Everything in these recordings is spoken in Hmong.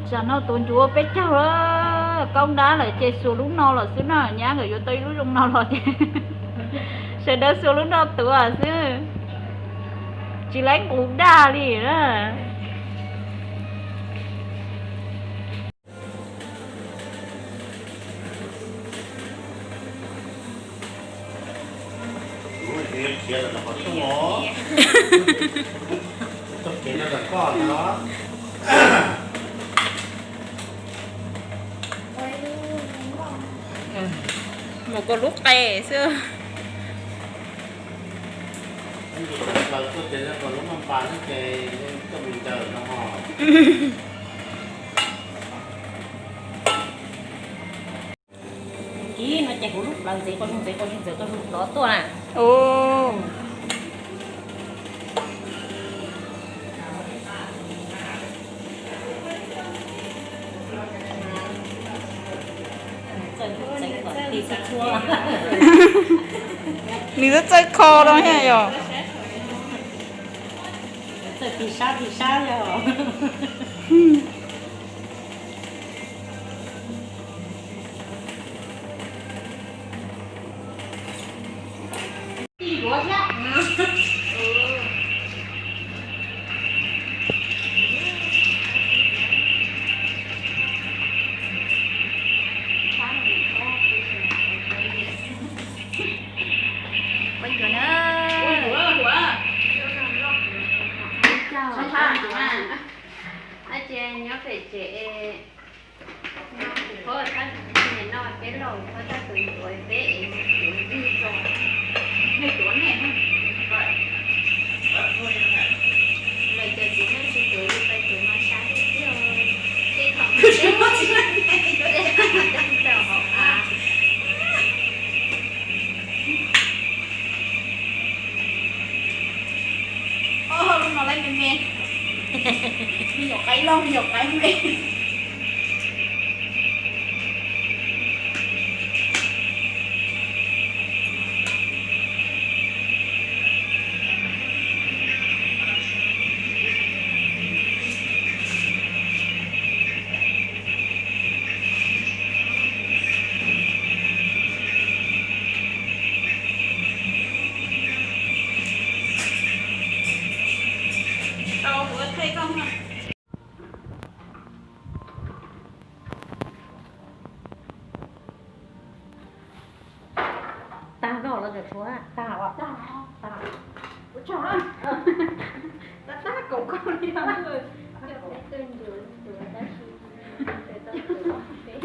Tsam no tuav ncuav peb caug lawm, kaub dab lawm ces xuas lub no los xwb na, nyab nkawd yuav tau ib lub zoo no los ces sawv daws xuas lub no tuav xwb, tsis laib nqus daj li na. Mus koj lub qe xwb. Kib no ces kuv lub plawv ntxiv, koj lub ntxiv, koj lub ntxiv, koj lub plawv tuaj na. Nws txawj kho rau thiab yom. Txawj tig sab tig sab yom. Ces nyob pem tsev, kuv phob thab niam no peb laus phob thab tus ntxuav peb es mus tuav ntug zos. Lawv cov txiv neej tsis tuav li peb tuav no sab tiag tiag. Tej thaum tej thaum hauv av. Lub no lawm me me, me nyuam qaib loj me nyuam qaib me. Tag no los tshuav, tag, tag, tag, tag kaum koj li. Coj peb tuaj ncuav ncuav tab sis tau tuav peb.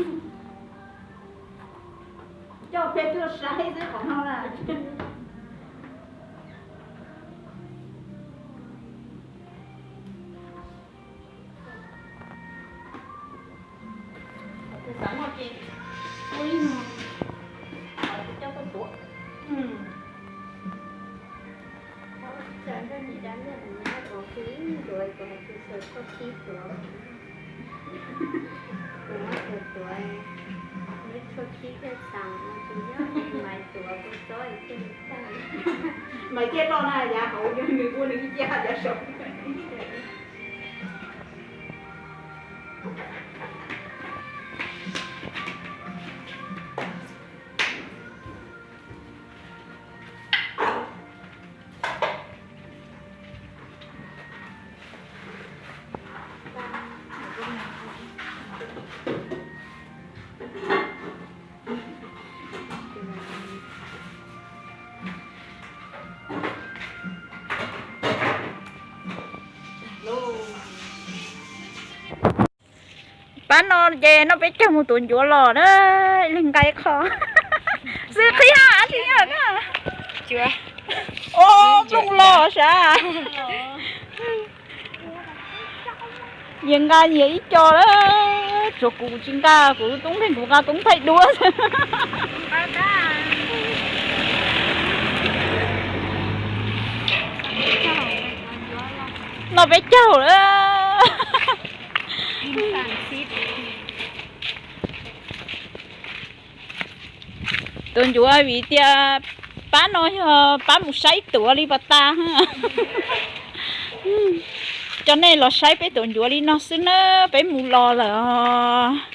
Coj peb tuaj saib xwb qhov no na. Tus xav muaj ces ua ib mus, tus coj tuaj tuav. Thaum ntawd niam dab liag tus nyab tuav, tus hais tus xaws tshuaj khib tuav, tus muab tuav tuav, neb tshuaj khib thiaj xaws no, tus yog Maiv tuav kuv txob thiaj li tag. Maiv thiaj loj na, yav hauv yog nws ua nws ib ce yav saum. Pab no ces noj peb caug mus tuav ncuav los na, ib leeg nqa ib qho. Xwb qhib ha tsis yog na. Os, nplooj los sav. Nyias nqa nyias ib co lawm, tsuas kuv tsis nqa, kuv toob neeg kuv nqa toob thaij duab. Noj peb caug lawm. Tuav ncuav vim tias pab no yog pab mus saib tuav li pas tas. Coj nej los saib peb tus ncuav li no xwb na, peb mus los lawm os.